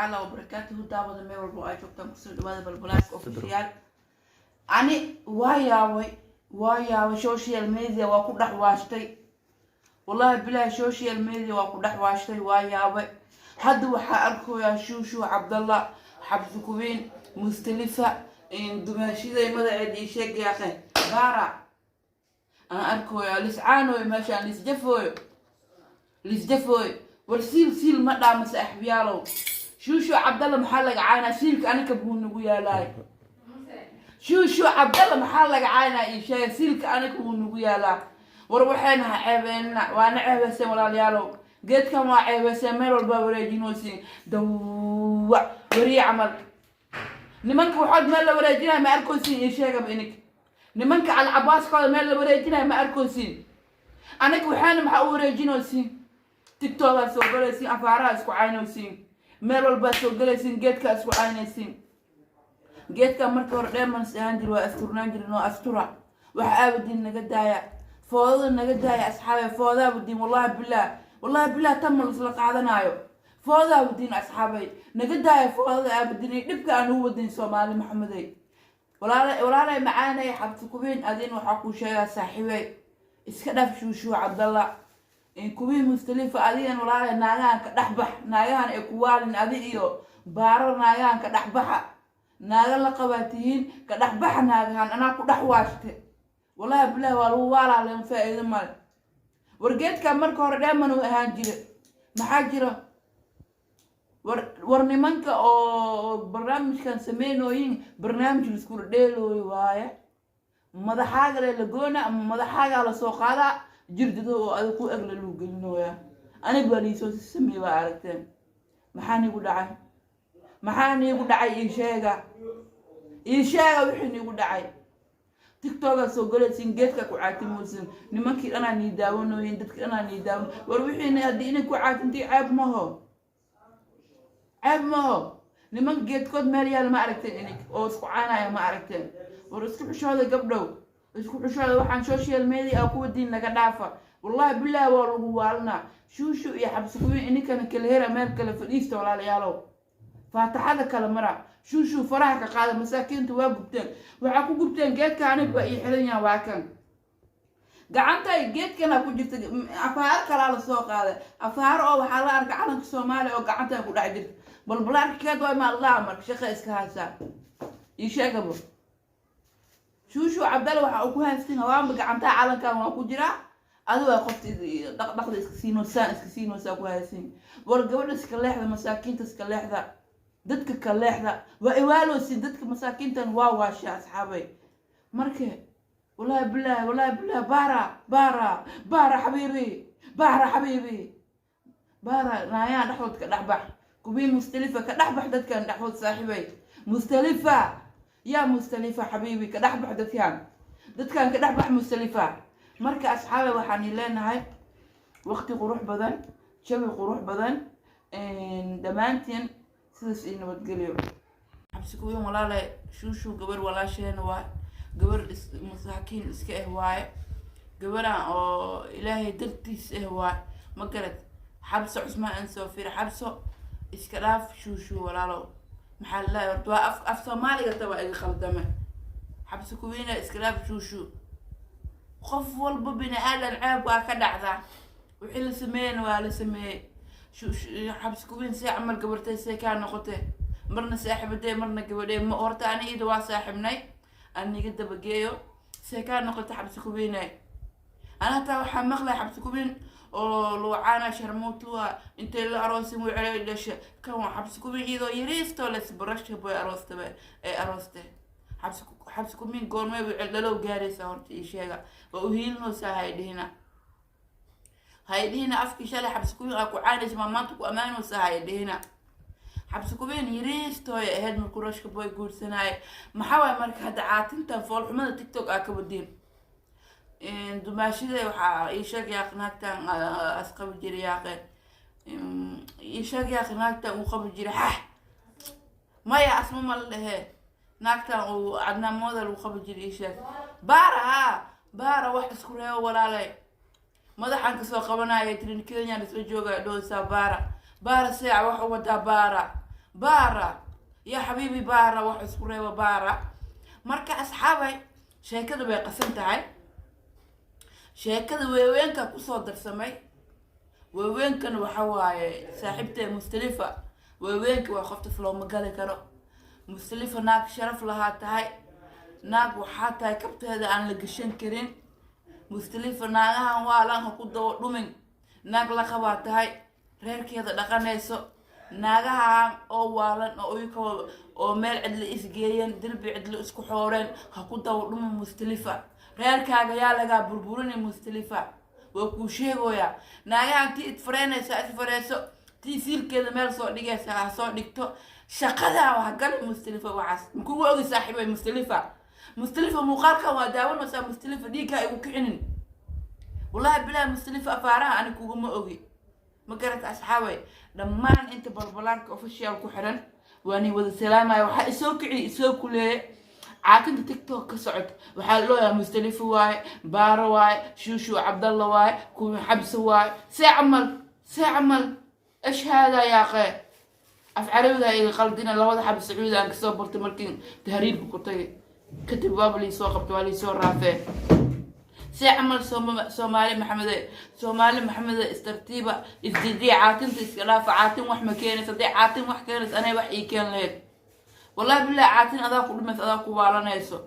Tacaala wabarakaatuhu. Daawada meel walba oo ay joogtaan, kusoo dhawaada Balbalaadka Official. Ani waa yaabay, waa yaabay. Social media waa ku dhex waashtay, wallahi bilahi, social media waa ku dhex waashtay. Waa yaabay. Hadda waxaa arkayaa Shuushu Cabdallah, Xabsi Kubiin, Mustalifa, dumaashiday magaceed ii sheegayaaqe, Baara aan arkayaa, liscaanoy meeshaan, lisjafooyo, lisjafooyo. War siil siil ma dhaama, saaxiibyaalow. Shuushu Cabdalla maxaa laga caynaa? Siilka anika buu nagu yaalaay. Shuushu Cabdalla maxaa laga caynaa? Ii sheega. Siilka anika wuu nagu yaalaa. War waxayna ha ceebeenna, waana ceebeyseen, walaalayaalow. Geedkan waa ceebeyseen, meel walbaa wareejinaysiin, dawac wariye camal. Nimanka waxaad meel la wareejinaya ma arkaysiin? Ii sheegaba inig. Nimanka Alcabaaskooda meel la wareejinaya ma arkaysiin? Aniga waxaana maxaa u wareejinaysiin? TikTokaa soo galaysiin, afaaraha isku caynaysiin, meel walbaa soo galaysiin, geedkaa isku caynaysiin. Geedka marka hore dheemans ahaan jiri, waa asturnaan jirin oo astura. Waxa aabadiin naga daaya, foodada naga daaya, asxaabe. Foodaabadiin, wallahi bilah, wallahi bilah, tan ma lisla qaadanaayo. Foodaabadiin, asxaabay, naga daaya foodada aabadiin iyo dhibka aan ugu wadin Soomaali Maxamedey. Walaala, walaalay macaanay, Xabsi Kubiin, adin waxaa kuu sheegaa, saaxiibey, iska dhaaf Shuushuu Cabdalla, Kubiin, Mustalifa. Adigan, walaalay, naagahan ka dhexbax, naagahan ay ku waalin adi iyo Baarar. Naagahan ka dhexbaxa, naaga la qabaa tihiin, ka dhexbaxa naagahan. Anaa ku dhex waashte, wallahi bilahi, waa lagu waalaa, leen faa-iido male. Wargeedka marka hore dheeman uu ahaan jire, maxaa jira? War war nimanka oo barnaamijkan sameynooyin, barnaamij laiskula dheelooyo waaye. Madaxaaga le la goona ama madaxaagaa lasoo qaadaa, jirdado oo adag ku eg la lagu gelinooyaa. Aniga baa liisoo sameey, baa aragteen. Maxaa niigu dhacay? Maxaa niigu dhacay? Ii sheega, ii sheega wixii niigu dhacay. TikTokaa soo galaysiin, geedka ku caatimaysin, nimankii dhanaa nii daawanooyin, dadkii dhanaa nii daawan. War wixiina haddii inay ku caatintay, ceeb maho, ceeb maho. Nimanka geedkood meel yaal ma aragteen? Inig oo isku caanaya ma aragteen? War isku xishooda, gabdhow, isku xishooda. Waxaan social media ku wadiin naga dhaafa, wallahi bilahi, waa lagu waalinaa. Shuushu iyo Xabsi Kuwiin, ininkana kala hera, meel kale fadhiista, walaalayaalow. Faataxada kale mara. Shuushu faraha ka qaada, masaakiinta waa gubteen. Waxaa ku gubteen geedka. Anig waa ii xiran yaha, waa kan gacantay geedkana ku jirta. Afaaro kalaa lasoo qaaday, afaaro oo waxaa la arka calanka Soomaaliya oo gacanta ku dhex jirta. Balbalaarka keed waa maaldhaha marka shaqa iska haysaa? Ii sheegabo. Shuushu Cabdalla waxa uu ku haystin hawaanba gacantaha calankan waa ku jiraa. Adi waa qofta dhaqdhaqda iska siinoosaan, iska siinoosaa ku haysin. War gabadha iska leexda, masaakiinta iska leexda, dadka ka leexda, waa iwaaloosin dadka masaakiintan, waa waasha, asxaabay. Marka wallahi bilahi, wallahi bilahi, Baara, Baara, Baara xabiibi, Baara xabiibi, Baara, naayaha dhexdood ka dhexbax. Kubii Mustalifa ka dhexbax dadkan dhexdood, saaxiibay. Mustalifa, yaa Mustalifa xabiibi, ka dhexbax dadkan, dadkan ka dhexbax, Mustalifa. Marka asxaabay, waxaan leenahay waqti qurux badan, jawi qurux badan dhammaantiin, sidaas ii nabadgeliyo. Xabsi Kuwiin, walaale, Shuushu gabar walaasheena waa gabar masaakiin iska ah waaye, gabaraan oo Ilaahay dartiis ah waaye, ma garad? Xabso Cusmaan aan soo fira. Xabso, iska dhaaf Shuushu, walaalow. Maxaa lalahay horta? Waa af Soomaaliga ta waa iga khaldame. Xabsi Kuwiina, iska dhaaf Shuushu. Qof walba bini aadan ceeb waa ka dhacdaa, wixii la sameeyena waa la sameeyey. Xabsi Kuwiin, see camal gabartay, see kaa noqotay? Marna saaxiibadee, marna gabadhee. Ma horta ani ida waa saaxiibnay, aan iga dabageeyo. See kaa noqotay, Xabsi Kuwiine? Ana hataa waxaa maqlay Xabsi Kuwiin oo luucaana sharmuutuwa intay la aroosin wicelay dhasha. Kan waa Xabsi Kuwiin iyadoo yariistoo lesbarasha boy aroostaba ay arooste. Xabsi Kuwiin goormee wicel dhalow gaaraysaa horta? Ii sheega. Waa u hiilinaysaa. Haydhihina, haydhihina afkii shalay Xabsi Kuwiin aa ku caanaysa maa maanta ku ammaanaysaa? Haydhihina. Xabsi Kuwiin yariistooy ahayd markuu Rashka Boy guursanaaye. Maxaa waay marka hadda caatintan foolxumada TikTok aa ka wadiin? Dumaashida waxaa ii sheeg yaaq, naagtan as qabi jiray yaaqe, ii sheeg yaaq, naagtan uu qabi jiray. Xax, maya, asma ma la dhehee? Naagtan uu Cadnaan Model uu qabi jiray, ii sheeg. Baara, haa, Baara. Wax isku reebo, walaalay. Madaxaan kasoo qabanaya tirin, Kenya lasla jooga dhoosaa. Baara, Baara, seeca wax u wadaa Baara. Baara yaa xabiibi, baara wax isku reeba baara. Marka asxaabay, sheekada way qasan tahay. Sheekada weeweenka kusoo darsamay. Weeweenkan waxa waaye saaxiibtay Mustalifa. Weeweenka waa qoftas looma gali karo. Mustalifa naag sharaf lahaa tahay, naag waxaa tahay kabteeda aan la gashan karin. Mustalifa, naagahan waalan ha ku daba dhumin. Naag la qabaa tahay, reerkeeda dhaqanayso. Naagahan oo waalan oo uyka oo meel cidla isgeeyeen, derbi cidlo isku xooreen, ha ku daba dhumin. Mustalifa, reerkaaga yaa lagaa burburini. Mustalifa, waa kuu sheegoyaa. Naagahan tii isfareenaysa isfareyso, tii siilkeeda meel soo dhigaysa ha soo dhigto. Shaqadaa ha gali Mustalifa. Waxaas makugu ogi saaxiibay. Mustalifa, Mustalifa, muuqaalkan waa daawanaysaa. Mustalifa, dhiiggaa igu kicinin, wallahi bilahi. Mustalifa, afaaraha ani kuguma ogi, ma garata? Asxaabay, dhammaan inta Balbalaarka Official ku xiran waa ni wada salaamaya. Waxaa isoo kiciy, isoo kuleeye caakinta TikTok ka socota. Waxaa looyahay Mustalifa waaye, Baaro waaye, Shuushu Cabdalla waaye, kuwi Xabse waaye. See camal, see camal, ايش هذا يا اخي? Af carabiga iga qaldina. Labada xab Sacuudi aan kasoo bartay markii tahriibka ku tagay kadib, waaba liisoo qabtay, waa liisoo raafee. See camal? Soomaali Maxamede, Soomaali Maxamede, istartiiba, isdejiya, caatinta iska dhaafa. Caatin wax ma keenaysa. Haddii caatin wax keenaysa, anay wax ii keen lahayd, wallahi billahi. Caatin adaa ku dhimaysa, adaa ku waalanayso.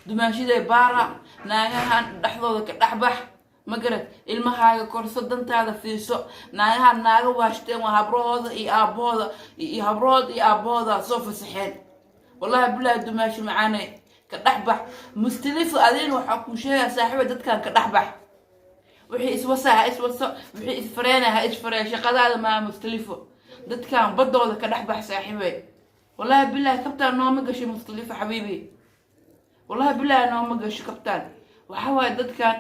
Dumaashiday baara, naagahan dhexdooda ka dhexbax, ma garad? Ilmahaaga korso, dantaada fiiso. Naagahan naaga waashteen waa. Habrahooda iyo aabbahooda iyo habrahooda iyo aabbahooda soo fasaxeen, wallahi billahi. Dumaashi macaane, ka dhexbax. Mustalifa, adiin waxaa kuu sheegaya saaxiiba, dadkan ka dhexbax. Wixii iswasa ha iswaso, wixii isfareena ha isfareen. Shaqadaada maa Mustalifo. Dadkan badooda ka dhexbax saaxiibey, wallahi billahi. Kabtaan nooma gashay Mustalifo xabiibi, wallahi billahi, nooma gasho kabtaan. Waxa waaye dadkan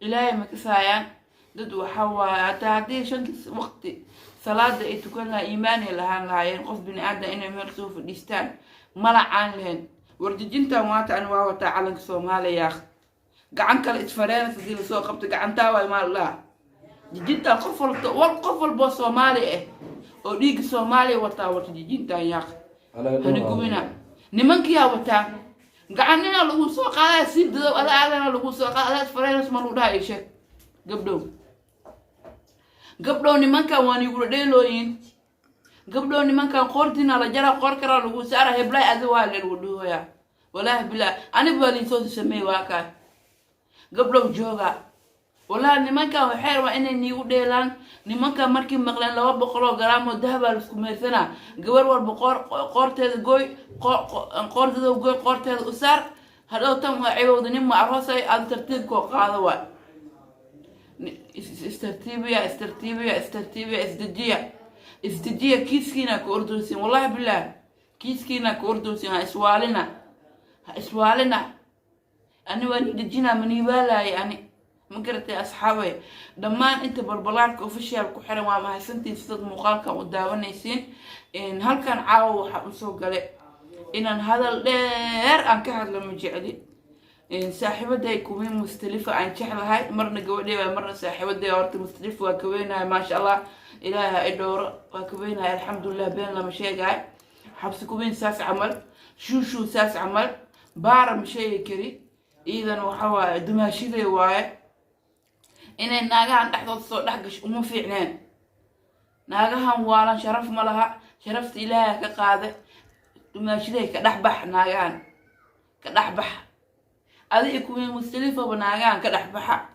Ilaahay ma kasaayaan. Dad waxa waaye hataa haddii shantii waqti salaada ay tukan lahaa, iimaanay lahaan lahaayeen. Qof bini aadan inay meel soo fadhiistaan malacaan lahayn. Warjijintan waata ani waa wataa calanka Soomaaliya. Gacan kale isfareenas hadii lasoo qabto, gacantaa waay maa ladhaha jijintan. Qof walba, war qof walboo Soomaali ah oo dhiigga Soomaaliya wataa wata jijintan. Yaaq hanigubina, nimankiyaa wataa. Gacanina lagu soo qaadaya, si dadow ada aadana lagu soo qaada, adaa isfareenas ma lagu dhaha? Ii sheeg gabdhow, gabdhow, nimankan waa nigula dheelooyin. Gabdhow, nimankan qoortiina la jara, qoor karaa lagu saara. Heblay adi waa lagu dhuhoyaa, walaahi bilaa. Aniga waa liisoo sameey, waa kaa. Gabdhow jooga, wallahi nimankan waxay rabaan inay niigu dheelaan. Nimankan markii maqleen 200 garaam oo dahabaa laisku meersanaa, gabar walba qoor qoorteeda gooy, qoorteeda gooy, qoorteeda u saar. Hadhow tan waa cibowda nin ma aroosay, aada tartiibkoo qaado waay. Istartiibiya, istartiibiya, istartiibiya, isdejiya, isdejiya. Kiiskiina ka ordoosin, wallahi bilah, kiiskiina ka ordoosin. Ha iswaalina, ha iswaalina. Ani waa nii dejinaa, maniibaalaaya ani, ma garatay? Asxaabay, dhammaan inta Balbalaarka Official ku xiran waa mahadsantiin sidaad muuqaalkan u daawanaysiin. Halkan caawa waxaa usoo galay inaan hadal dheer aan ka hadlo ma jecli. Saaxiibaday kuwii Mustalifa aan jeclahay, marna gabadhay waa, marna saaxiibaday. Horta Mustalifa waa kaweynahay, maasha Allah, Ilaahay ha i dhowro, waa kaweynahay, alxamdulilah, been lama sheegahay. Xabsi kuweyn saas camal, Shuushuu saas camal, Baara ma sheegi kari. Iidan waxa waaye dumaashiday waaye. Inay naagahan dhexdooda soo dhex gasho uma fiicneen. Naagahan waalan sharaf ma laha, sharafta Ilaahay ka qaada. Dumaashiday ka dhex bax, naagahan ka dhex bax. Adi kuwii Mustalifaba naagahan ka dhex baxa.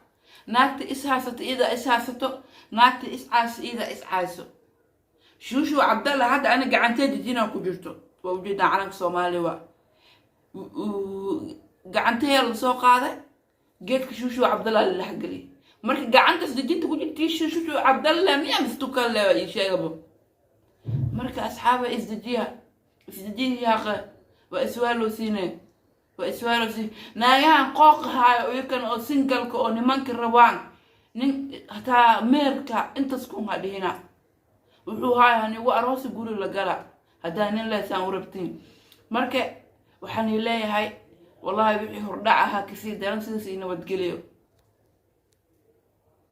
Naagta is haysato iyada is haysato, naagta is caayso iyada is caayso. Shuushu Cabdalla hadda ani gacantee jijinaa ku jirto, waa ujeedaa, calanka Soomaaliya waa gacantee lasoo qaaday. Geedka Shuushu Cabdalla la dhexgeliyay. Marka gacantaas dejinta ku jirtii Shuushu Cabdalla miyaa mistukalle ii sheegabo? Marka asxaaba, isdejiya, isdejiya yaaqa. Waa iswaaloo siine, waa iswaaloo siin. Naagahan qooq haayo iyakan oo singalka oo nimanka rabaan, nin hataa meerka intaas kun ha dhihina. Wuxuu haaya hanigu aroosi, guri la gala haddaa nin leesaan u rabtiin. Marka waxaan leeyahay, wallahi wixii hordhac ahaa kasii daran, sidaas ii nabadgeliyo.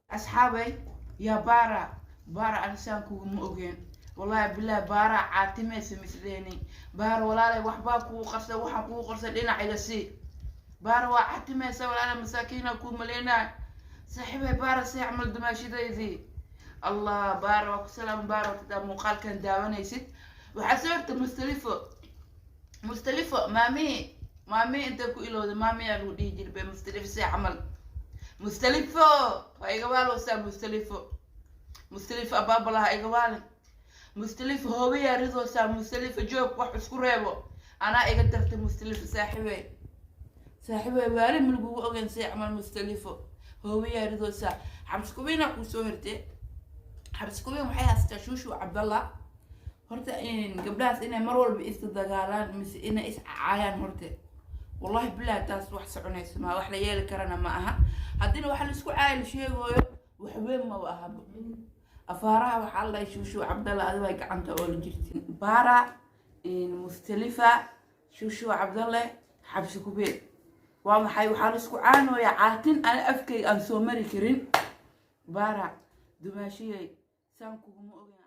Asxaabay, yaa Baara, Baara anisaan kuguma ogeen. Wallahi bilahi, Baara caatimaysa misleeni. Baara, walaalay, waxbaa kugu qarsan, waxaan kugu qarsan dhinac iga sii. Baara, waa caatimaysa, walaalay, masaakiina kuu maleynaa, saaxiibay. Baara, see camal dumaashidaydii? Allah, Baara, waa ku salaam. Baara, tadaa muuqaalkan daawanaysid, waxaa soo horta Mustalifo. Mustalifo, maamihii, maamihii intay ku ilowda, maamiyaa lagu dhihi jiray bay. Mustalifo, see camal? Mustalifo waa iga waalowsaa. Mustalifo, Mustalifo, abaabalaha iga waalin. Mustalifo, hoobayaa ridoosaa. Mustalifo, joog, wax isku reebo, anaa iga dartay. Mustalifo, saaxiibey, saaxiibey, waali ma lagugu ogeyn. See camal, Mustalifo? Hoobayaa ridoosaa. Xabsi Kubiina kuu soo hirtee. Xabsi Kubiin waxay haystaa Shuushu Cabdallah. Horta gabdhahaas inay mar walba is dagaalaan mise inay is caayaan, horte wallahi bilahi, taas wax soconaysa ma, wax la yeeli karana ma aha. Haddina waxa laisku caayi la sheegooyo, wax weyn maba ahaba. Afaaraha waxaa la dhahay, Shuushu Cabdalla, adiga gacanta oo la jirtin. Baara, Mustalifa, Shuushu Cabdalle, Xabsi Kubeen, waa maxay waxaa la isku caanooyaa? Caatin ana afkayga aan soo mari karin. Baara, dumaashiyey, saan kuguma ogeyn.